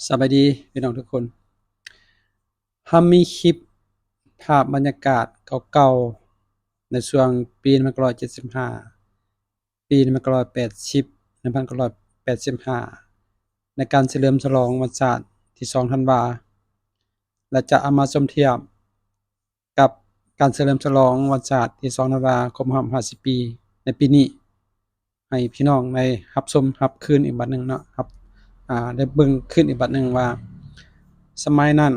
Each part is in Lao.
ສະບາຍດີພີ່ນ້ອງທຸກຄົນ. ເຮົາມີຄລິບພາບບັນຍາກາດເກົ່າໆ ໃນຊ່ວງປີໜຶ່ງພັນເກົ້າຮ້ອຍເຈັດສິບຫ້າ ປີໜຶ່ງພັນເກົ້າຮ້ອຍແປດສິບ ໜຶ່ງພັນເກົ້າຮ້ອຍແປດສິບຫ້າ ໃນການສະເຫຼີມສະຫຼອງວັນຊາດທີສອງທັນວາ ແລະ ຈະເອົາມາສົມທຽບ ກັບການສະເຫຼີມສະຫຼອງວັນຊາດທີສອງທັນວາ ຄົບຮອບຫ້າສິບປີໃນປີນີ້ ໃຫ້ພີ່ນ້ອງໄດ້ຮັບຊົມຮັບຄືນອີກບາດໜຶ່ງເນາະ ຮັບ ອ່າ ໄດ້ເບິ່ງຄືນອີກບາດໜຶ່ງວ່າ ສະໄໝນັ້ນ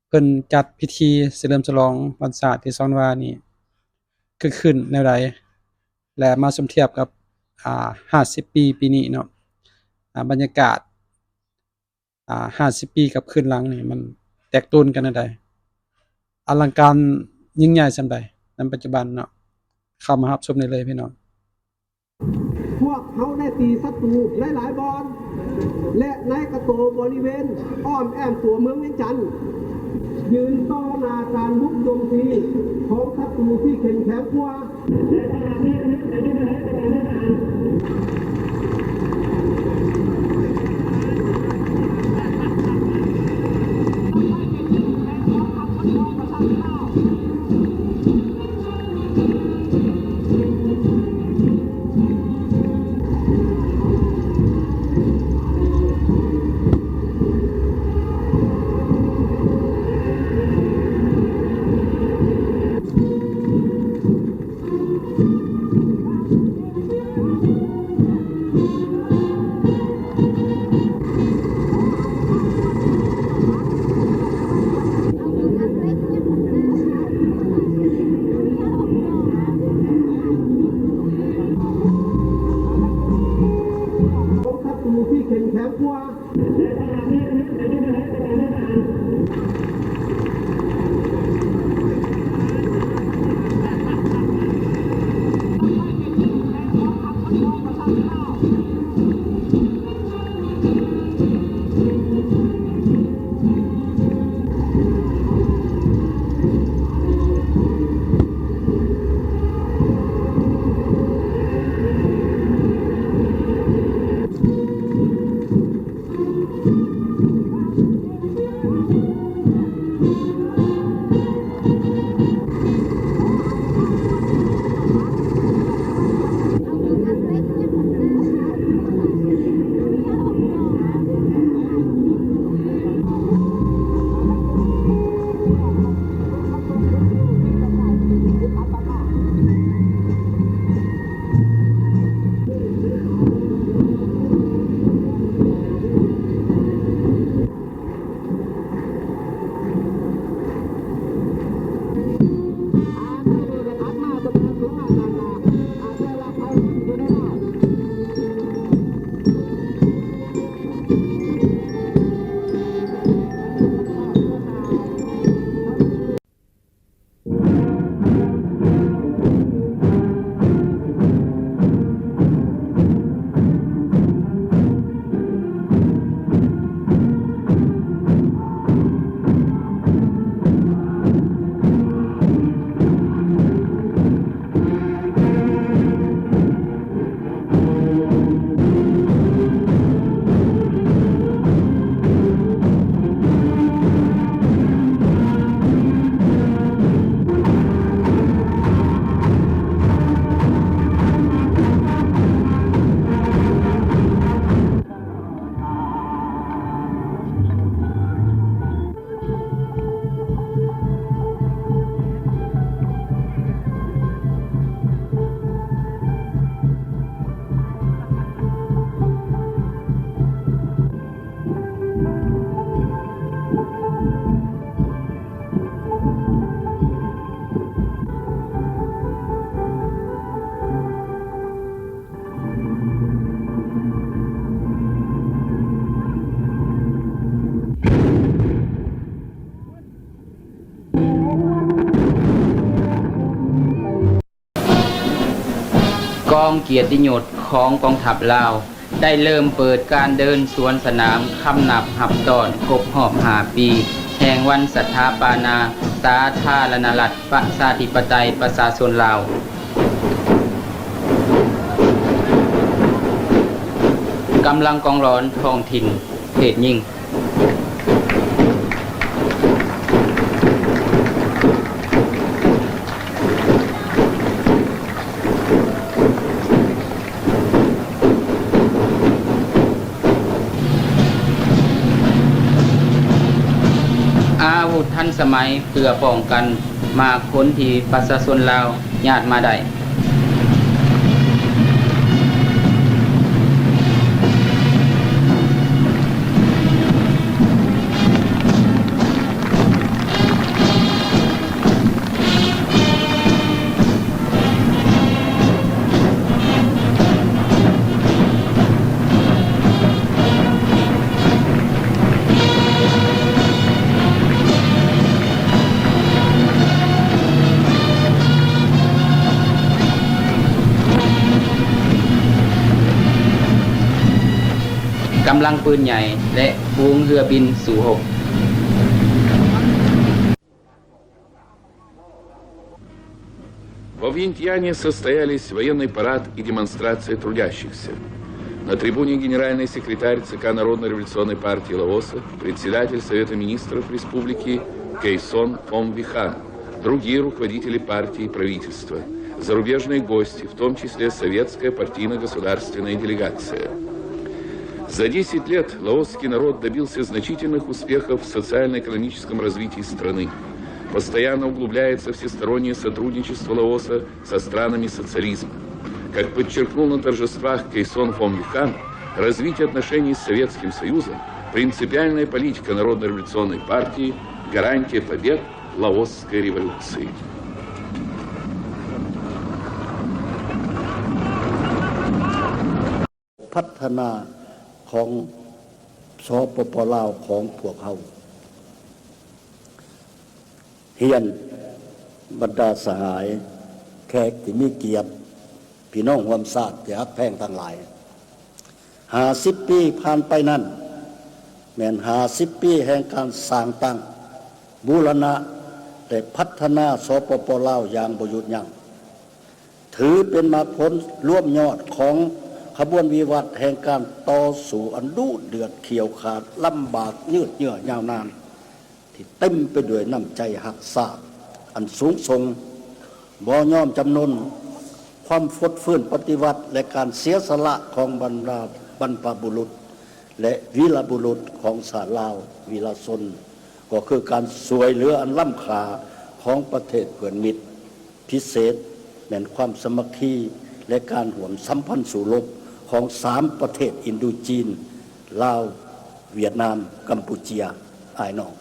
ເພິ່ນຈັດພິທີສະເຫຼີມສະຫຼອງວັນຊາດທີສອງທັນວານີ້ ຄືຄືນແນວໃດ ແລະ ມາສົມທຽບກັບ ອ່າ ຫ້າສິບປີປີນີ້ເນາະ ອ່າ ບັນຍາກາດ ອ່າ ຫ້າສິບປີກັບຄືນຫຼັງນີ້ ມັນແຕກໂຕນກັນແນວໃດ? ອະລັງການຍິ່ງໃຫຍ່ສ່ຳໃດໃນປັດຈຸບັນເນາະ? ເຂົ້າມາຮັບຊົມໄດ້ເລີຍພີ່ນ້ອງ. ພວກເຮົາໄດ້ຕີສັດຕູໃນຫຼາຍບ່ອນ ແລະ ໃນກະໂຕບໍລິເວນອ້ອມແອ້ມຕົວເມືອງວຽງຈັນ ຢືນຕໍ່ໜ້າການບຸກໂຈມຕີຂອງສັດຕູທີ່ເຂັ້ມແຂງກວ່າ. ຂອງສັດຕູທີ່ເຂັ້ມແຂງກວ່າ. ກອງກຽດຕິຍົດຂອງກອງທັບລາວ ໄດ້ເລີ່ມເປີດການເດີນສວນສະໜາມຄຳນັບຮັບຕ້ອນຄົບຮອບຫ້າປີ ແຫ່ງວັນສະຖາປະນາສາທາລະນະລັດ ປະຊາທິປະໄຕ ປະຊາຊົນລາວ. ກຳລັງກອງຫຼອນທ້ອງຖິ່ນ ເພດຍິງ. ອາວຸດທັນສະໄໝເພື່ອປ້ອງກັນໝາກຜົນທີ່ປະຊາຊົນລາວຍາດມາໄດ້. ກຳລັງປືນໃຫຍ່ ແລະ ຝູງເຮືອບິນສູ້ຮົບ. Во Вьентьяне состоялись военный парад и демонстрация трудящихся. На трибуне генеральный секретарь ЦК Народной революционной партии Лаоса, председатель Совета министров республики Кейсон Фомвихан, другие руководители партии и правительства, зарубежные гости, в том числе советская партийно-государственная делегация. За десять лет лаосский народ добился значительных успехов в социально-экономическом развитии страны. Постоянно углубляется всестороннее сотрудничество Лаоса со странами социализма. Как подчеркнул на торжествах Кейсон Фомвихан, развитие отношений с Советским Союзом, принципиальная политика Народно-революционной партии, гарантия побед лаосской революции. ພັດທະນາຂອງ ສປປ ລາວ ຂອງພວກເຮົາ. ຮຽນບັນດາສະຫາຍແຂກທີ່ມີກຽດ, ພີ່ນ້ອງຮ່ວມຊາດທີ່ຮັກແພງທັງຫຼາຍ, ຫ້າສິບປີຜ່ານໄປນັ້ນ ແມ່ນຫ້າສິບປີແຫ່ງການສ້າງຕັ້ງ, ບູລະນະ ແລະ ພັດທະນາ ສປປ ລາວ ຢ່າງບໍ່ຢຸດຢັ້ງ. ຖືເປັນໝາກຜົນລວມຍອດຂອງຂະບວນວິວັດແຫ່ງການຕໍ່ສູ້ອັນດຸເດືອດຂຽວຂາດ ລຳບາກ ຍືດເຍື້ອຍາວນານ ທີ່ເຕັມໄປດ້ວຍນ້ຳໃຈຮັກຊາດອັນສູງສົ່ງ, ບໍ່ຍອມຈຳນົນ, ຄວາມຟົດຟື້ນປະຕິວັດ ແລະ ການເສຍສະຫຼະຂອງບັນດາບັນພະບຸລຸດ ແລະ ວີລະບຸລຸດຂອງຊາດລາວ ວີລະຊົນ ກໍຄືການຊ່ວຍເຫຼືອອັນລ້ຳຄ່າຂອງປະເທດເພື່ອນມິດ. ພິເສດແມ່ນຄວາມສາມັກຄີ ແລະ ການຮ່ວມສຳພັນສູ້ລົບຂອງສາມປະເທດອິນໂດຈີນ ລາວ, ຫວຽດນາມ, ກຳປູເຈຍ ອ້າຍນ້ອງ,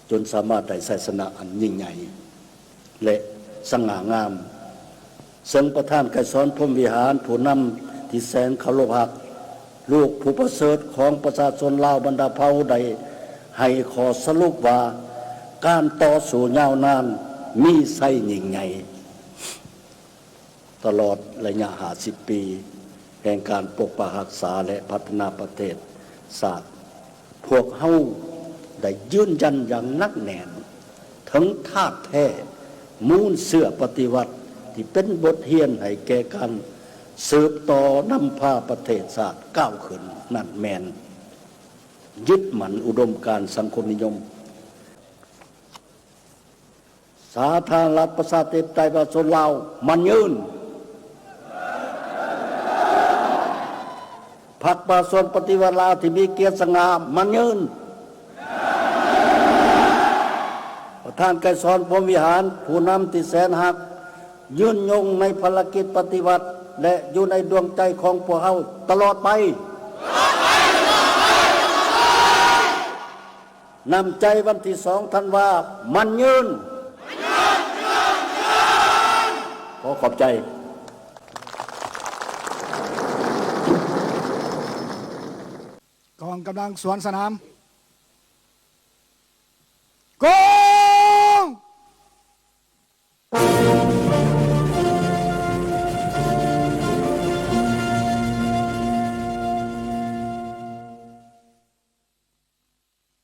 ຈົນສາມາດໄດ້ໄຊຊະນະອັນຍິ່ງໃຫຍ່ ແລະ ສະຫງ່າງາມ. ເຊິ່ງປະທານໄກສອນ ພົມວິຫານ ຜູ້ນຳທີ່ແສນເຄົາລົບຮັກ, ລູກຜູ້ປະເສີດຂອງປະຊາຊົນລາວບັນດາເຜົ່າ ໄດ້ໃຫ້ຂໍ້ສະຫຼຸບວ່າ ການຕໍ່ສູ້ຍາວນານມີໄຊຍິ່ງໃຫຍ່. ຕະຫຼອດໄລຍະຫ້າສິບປີແຫ່ງການປົກປັກຮັກສາ ແລະ ພັດທະນາປະເທດຊາດ, ພວກເຮົາໄດ້ຢືນຢັນຢ່າງໜັກແໜ້ນເຖິງທາດແທ້ມູນເຊື້ອປະຕິວັດ ທີ່ເປັນບົດຮຽນໃຫ້ແກ່ການສືບຕໍ່ນຳພາປະເທດຊາດກ້າວຂຶ້ນ. ນັ້ນແມ່ນ ຍຶດໝັ້ນອຸດົມການສັງຄົມນິຍົມ ສາທາລະນະລັດ ປະຊາທິປະໄຕ ປະຊາຊົນລາວ ໝັ້ນຍືນ. ພັກປະຊາຊົນປະຕິວັດລາວທີ່ມີກຽດສະຫງ່າ ໝັ້ນຍືນ. ປະທານໄກສອນ ພົມວິຫານ ຜູ້ນຳທີ່ແສນຮັກ ຍືນຍົງໃນພາລະກິດປະຕິວັດ ແລະ ຢູ່ໃນດວງໃຈຂອງພວກເຮົາຕະຫຼອດໄປ. ນ້ຳໃຈວັນທີສອງທັນວາ ໝັ້ນຍືນ. ຂໍຂອບໃຈ. ກອງກຳລັງສວນສະໜາມ. ໂກງ!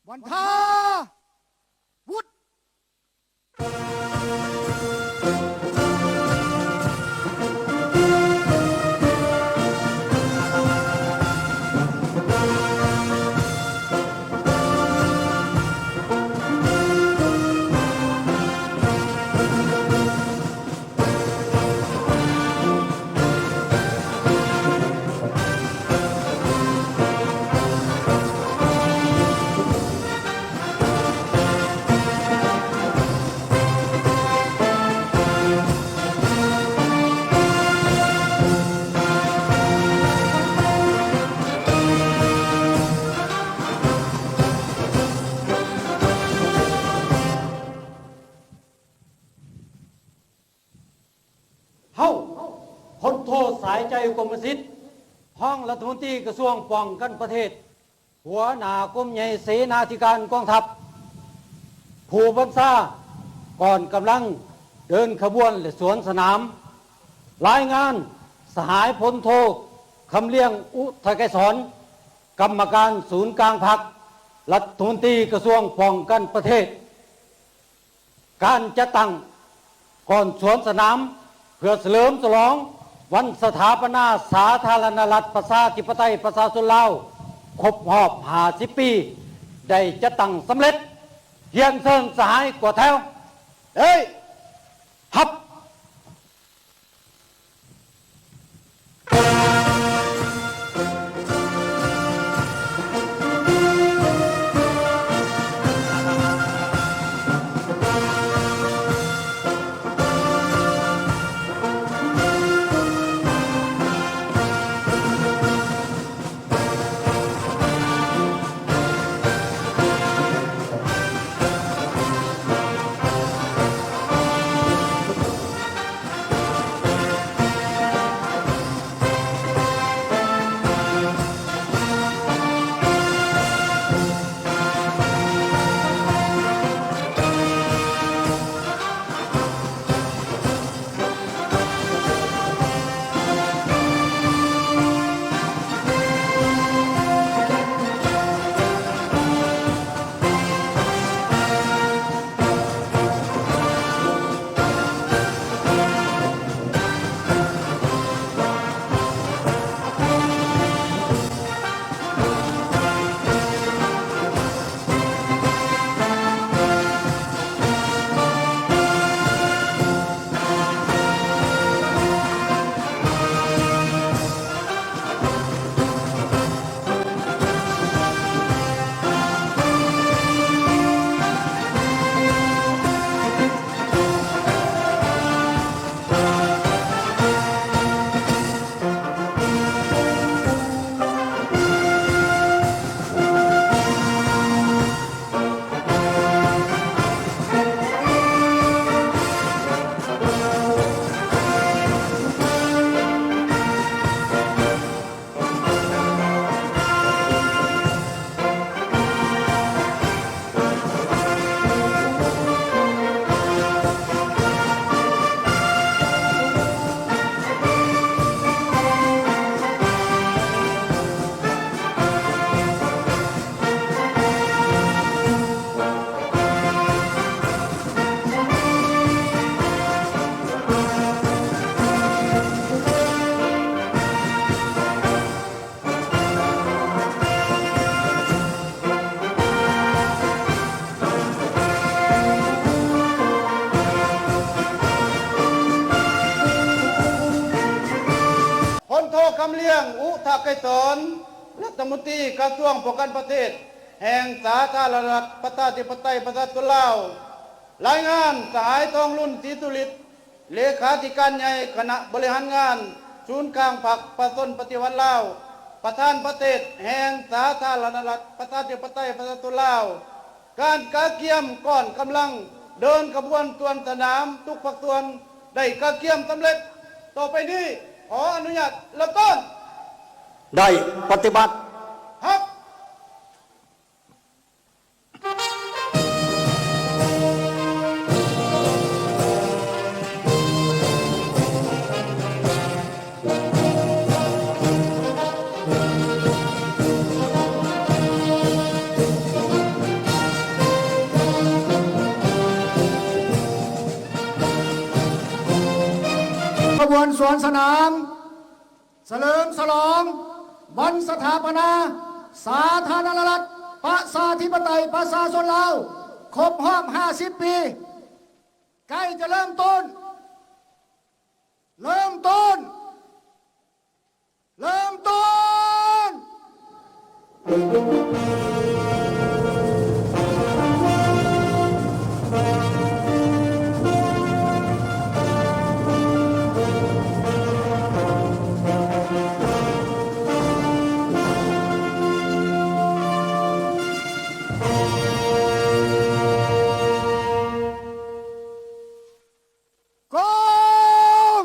ບັນທາວຸດ. ກົມມະສິດ, ຮອງລັດຖະມົນຕີກະຊວງປ້ອງກັນປະເທດ, ຫົວໜ້າກົມໃຫຍ່ເສນາທິການກອງທັບ, ຜູ້ບັນຊາກອງກຳລັງເດີນຂະບວນ ແລະ ສວນສະໜາມ. ລາຍງານ ສະຫາຍພົນໂທ ຄຳລຽງ ອຸທະໄກສອນ, ກຳມະການສູນກາງພັກ, ລັດຖະມົນຕີກະຊວງປ້ອງກັນປະເທດ. ການຈັດຕັ້ງກອງສວນສະໜາມ ເພື່ອສະເຫຼີມສະຫຼອງວັນສະຖາປະນາສາທາລະນະລັດ ປະຊາທິປະໄຕ ປະຊາຊົນລາວ ຄົບຮອບຫ້າສິບປີ ໄດ້ຈັດຕັ້ງສຳເລັດ. ຮຽນເຊີນສະຫາຍກວດແຖວ. ເອີຍ! ຮັບ! ພົນໂທ ຄຳລຽງ ອຸທະໄກສອນ, ລັດຖະມົນຕີກະຊວງປ້ອງກັນປະເທດ ແຫ່ງສາທາລະນະລັດ ປະຊາທິປະໄຕ ປະຊາຊົນລາວ. ລາຍງານ ສະຫາຍ ທອງລຸນ ສີສຸລິດ, ເລຂາທິການໃຫຍ່ຄະນະບໍລິຫານງານສູນກາງພັກປະຊາຊົນປະຕິວັດລາວ, ປະທານປະເທດແຫ່ງສາທາລະນະລັດ ປະຊາທິປະໄຕ ປະຊາຊົນລາວ. ການກະກຽມກອງກຳລັງເດີນຂະບວນສວນສະໜາມທຸກພາກສ່ວນໄດ້ກະກຽມສຳເລັດ. ຕໍ່ໄປນີ້ ຂໍອະນຸຍາດເລີ່ມຕົ້ນ. ໄດ້ປະຕິບັດ. ຮັບ. ຂະບວນສວນສະໜາມ ສະເຫຼີມສະຫຼອງວັນສະຖາປະນາສາທາລະນະລັດ ປະຊາທິປະໄຕ ປະຊາຊົນລາວ ຄົບຮອບຫ້າສິບປີ ໃກ້ຈະເລີ່ມຕົ້ນ. ເລີ່ມຕົ້ນ. ເລີ່ມຕົ້ນ. ກອງ!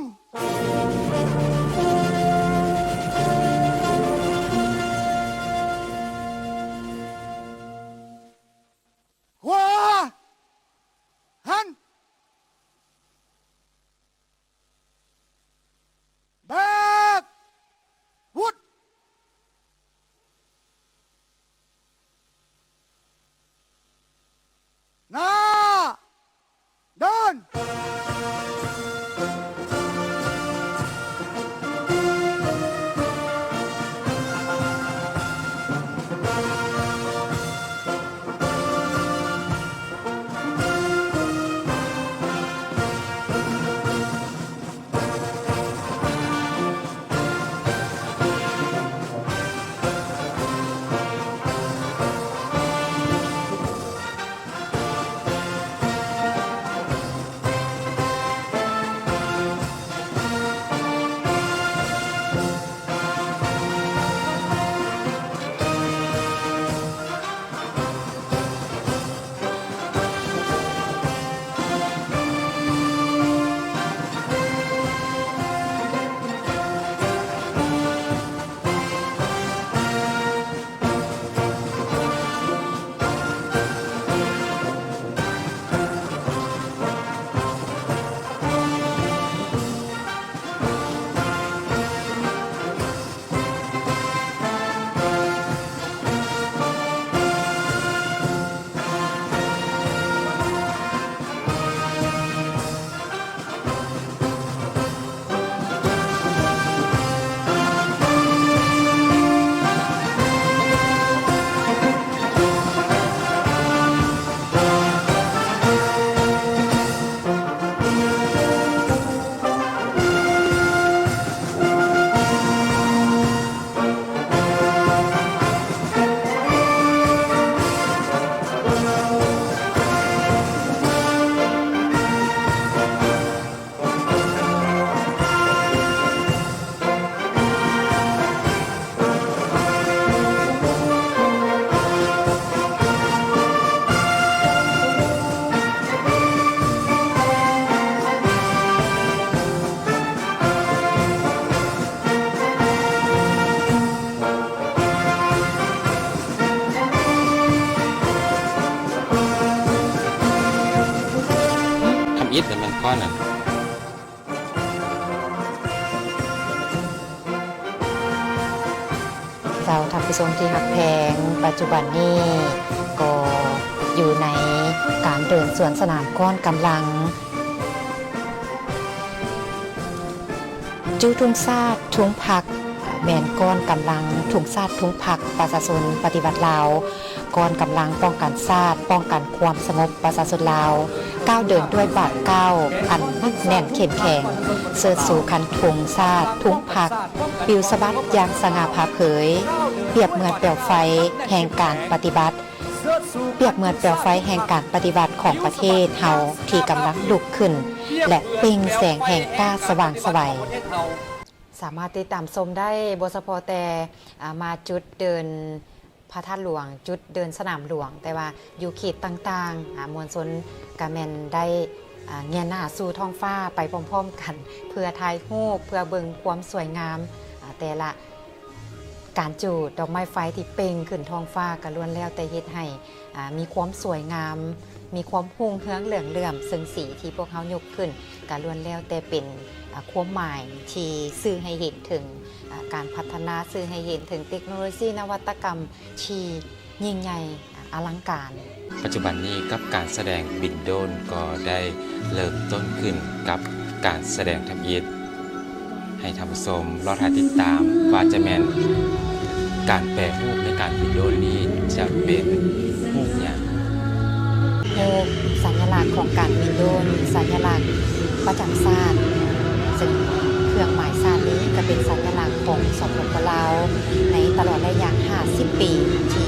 ເຈົ້າ ທ່ານຜູ້ຊົມທີ່ຮັກແພງ, ປັດຈຸບັນນີ້ກໍຢູ່ໃນການເດີນສວນສະໜາມກ້ອນກຳລັງ ຈູທຸງຊາດທຸງພັກ ແມ່ນກ້ອນກຳລັງທຸງຊາດທຸງພັກປະຊາຊົນປະຕິວັດລາວ, ກ້ອນກຳລັງປ້ອງກັນຊາດ, ປ້ອງກັນຄວາມສະຫງົບປະຊາຊົນລາວ, ກ້າວເດີນດ້ວຍບາດກ້າວອັນໜັກແໜ້ນເຂັ້ມແຂງ, ເຊີດຊູຄັນທຸງຊາດທຸງພັກ ປິວສະບັດຢ່າງສະຫງ່າຜ່າເຜີຍ, ປຽບເໝືອນແປວໄຟແຫ່ງການປະຕິວັດ, ປຽບເໝືອນແປວໄຟແຫ່ງການປະຕິວັດຂອງປະເທດເຮົາທີ່ກຳລັງລຸກຂຶ້ນ ແລະ ເປັ່ງແສງແຫ່ງກ້າສະຫວ່າງໄສວ. ສາມາດຕິດຕາມຊົມໄດ້ ບໍ່ສະເພາະແຕ່ ອາ ມາຈຸດເດີນພະທາດຫຼວງ, ຈຸດເດີນສະໜາມຫຼວງ, ແຕ່ວ່າຢູ່ເຂດຕ່າງໆ ອາ ມວນຊົນກະແມ່ນໄດ້ ອາ ແງນໜ້າສູ່ທ້ອງຟ້າໄປພ້ອມໆກັນ ເພື່ອຖ່າຍຮູບ, ເພື່ອເບິ່ງຄວາມສວຍງາມ ອາ ແຕ່ລະ ການຈູດດອກໄມ້ໄຟທີ່ເປັ່ງຂຶ້ນທ້ອງຟ້າ ກໍລ້ວນແລ້ວແຕ່ເຮັດໃຫ້ ອາ ມີຄວາມສວຍງາມ, ມີຄວາມຮຸ່ງເຮືອງເຫຼືອງເຫຼື້ອມ, ເຊິ່ງສີທີ່ພວກເຮົາຍົກຂຶ້ນ ກໍລ້ວນແລ້ວແຕ່ເປັນ ອາ ຄວາມໝາຍທີ່ສື່ໃຫ້ເຫັນເຖິງ ອາ ການພັດທະນາ, ສື່ໃຫ້ເຫັນເຖິງເຕັກໂນໂລຊີນະວັດຕະກຳທີ່ຍິ່ງໃຫຍ່ ອະລັງການ. ປັດຈຸບັນນີ້ກັບການສະແດງບິນໂດຣນກໍໄດ້ເລີ່ມຕົ້ນຂຶ້ນກັບການສະແດງທຳອິດ. ໃຫ້ທ່ານຜູ້ຊົມລໍຖ້າຕິດຕາມວ່າຈະແມ່ນການແປຮູບໃນການບິນໂດຣນນີ້ຈະເປັນຮູບຫຍັງ. ຮູບສັນຍະລັກຂອງການບິນໂດຣນ, ສັນຍະລັກປະຈຳຊາດ, ເຊິ່ງເຄື່ອງໝາຍຊາດນີ້ກໍເປັນສັນຍະລັກຂອງ ສປປ ລາວ ໃນຕະຫຼອດໄລຍະຫ້າສິບປີທີ່